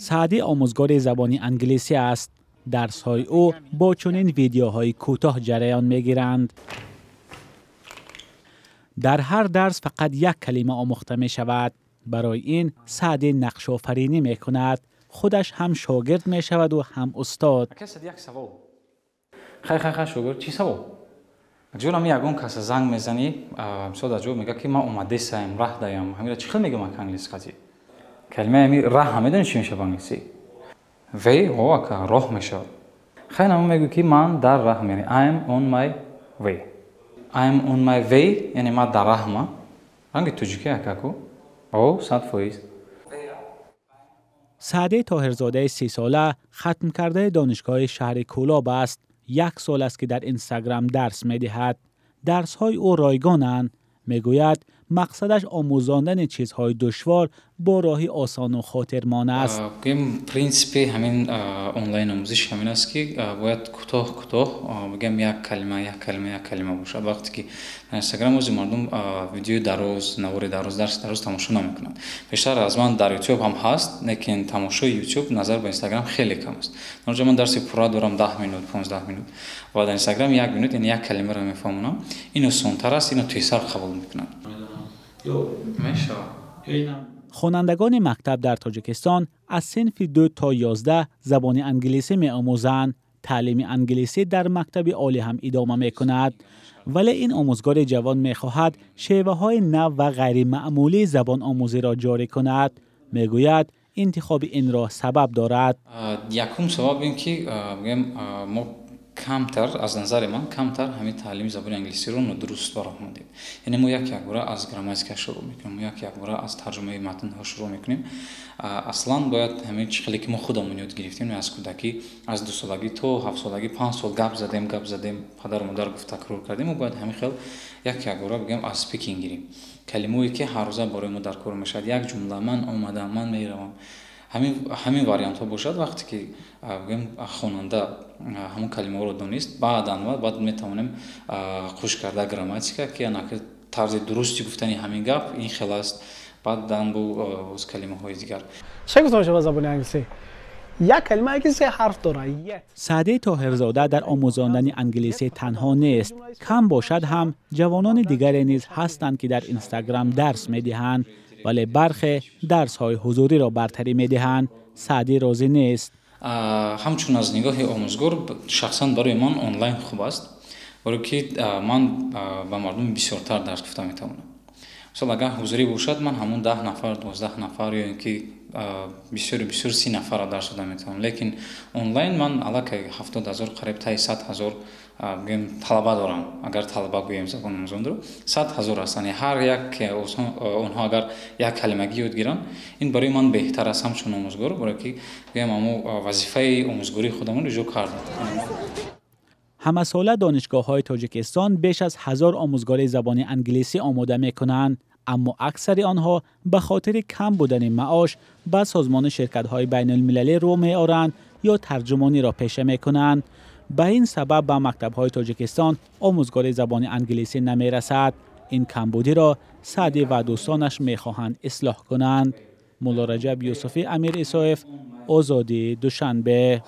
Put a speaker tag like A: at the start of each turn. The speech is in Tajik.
A: Саъдӣ омӯзгори забони англисӣ аст. Дарсҳои ӯ бо чунин видеоҳои кӯтоҳ ҷараён мегиранд. Дар ҳар дарс фақат як калима омӯхта мешавад. Барои ин Саъдӣ нақшофаринӣ мекунад. Худаш ҳам шогирд мешаваду ҳам устод.
B: Як савол. Хай, хай, хай, шогирд, чӣ савол? Ҷонам, ягон каса занг мезанӣ, мисол, дар ҷо мега, ки ман омадесаем, раҳ даям. Ҳамира чӣ хел мегӯям ака англис қатӣ? Калимаи ҳами раҳ медонӣ чӣ мешавад англисӣ? Way, о, ака, роҳ мешавад. Хай, намо мегӯ, ки ман дар раҳам, яъне I am on my way. I am on my way, яъне ман дар раҳма. Ранги тоҷикӣ, акаку. О, 100%.
A: Саъдӣ Тоҳирзодаи 30-сола хатмкардаи донишгоҳи шаҳри Кӯлоб аст. Як сол аст, ки дар Инстаграм дарс медиҳад. Дарсҳои ӯ ройгонанд. Мегӯяд, мақсадаш омӯзондани чизҳои душвор бо роҳи осону хотирмон аст.
B: Гӯем, принсипи ҳамин онлайн омӯзиш ҳамин аст, ки бояд кӯтоҳ кӯтоҳ, бигӯем, як калима, як калима, як калима бошад. Вақте ки дар Инстаграм ози мардум видеои дароз, навори дароз, дарси дароз тамошо намекунанд. Бештар аз ман дар Ютуб ҳам ҳаст, лекин тамошои Ютуб назар ба Инстаграм хеле кам аст. Дар онҷо ман дарси пурра дорам, 10 минут, 15 минут, ва дар Инстаграм як минут, яъне як калимаро мефаҳмонам. Ин осонтар аст, ино тезтар қабул мекунанд. Мешавад.
A: Хонандагони мактаб дар Тоҷикистон аз синфи 2 то 11 забони англисӣ меомӯзанд. Таълими англисӣ дар мактаби олӣ ҳам идома мекунад, вале ин омӯзгори ҷавон мехоҳад шеваҳои нав ва ғайримаъмулии забономӯзиро ҷорӣ кунад. Мегӯяд, интихоби ин роҳ сабаб дорад.
B: Якум сабаб ин ки, гӯем, мо камтар, аз назари ман, камтар ҳамин таълими забони англисиро нодуруст ба роҳ мондем. Яъне мо як якбора аз грамматика шурӯъ мекунем, мо як якбора аз тарҷумаи матнҳо шурӯъ мекунем. Аслан бояд ҳамин чӣ хеле ки мо худамон ёд гирифтем аз кӯдакӣ, аз 2-солагӣ то 7-солагӣ, 5 сол гап задем, гап задем, падару модар гуфт, такрор кардем. Мо бояд ҳамин хел як якбора, бигӯем, аз speaking гирем, калимое ки ҳаррӯза барои мо дар кор мешавад, як ҷумла: ман омадам, ман меравам, ҳамин вариантҳо бошад. Вақте ки, бигӯем, хонанда ҳамон калимаҳоро донист, баъдан баъд метавонем қуш карда грамматика, ки тарзи дурусти гуфтани ҳамин гап ин хел аст, баъдан боз калимаҳои дигар.
C: Чӣ гуфта мешавад ба забони англисӣ? Як калимае, ки се ҳарф дорад, yet.
A: Саъдӣ Тоҳирзода дар омӯзондани англисӣ танҳо нест. Кам бошад ҳам, ҷавонони дигаре низ ҳастанд, ки дар Инстаграм дарс медиҳанд, вале бархе дарсҳои ҳузуриро бартарӣ медиҳанд. Саъдӣ розӣ нест.
B: Ҳамчун аз нигоҳи омӯзгор, шахсан барои ман онлайн хуб аст, барое ки ман ба мардуми бисёртар дарс гуфта метавонам. Мисол, агар ҳузурӣ бошад, ман ҳамон 10 нафар, 12 нафар ё ин ки бисёри бисёр 30 нафарро дарс дода метавонам. Лекин онлайн ман аллакай 70 000, қариб таи 100 000, гӯем, талаба дорам. Агар талаба гӯем забономӯзонро, 100 000 аст. Яъне ҳар як онҳо агар як калимагӣ ёд гиранд, ин барои ман беҳтар аст ҳамчун омӯзгор, барое ки, гӯем, ҳамо вазифаи омӯзгории худамон иҷро кардам.
A: Ҳамасола донишгоҳҳои Тоҷикистон беш аз 1000 омӯзгори забони англисӣ омода мекунанд, аммо аксари онҳо ба хотири кам будани маош ба созмони ширкатҳои байналмилалӣ рӯ меоранд ё тарҷумониро пеша мекунанд. Ба ин сабаб ба мактабҳои Тоҷикистон омӯзгори забони англисӣ намерасад. Ин камбудиро Саъдӣ ва дӯстонаш мехоҳанд ислоҳ кунанд. Муллораҷаб Юсуфӣ, Амир Исоев, Озодӣ, Душанбе.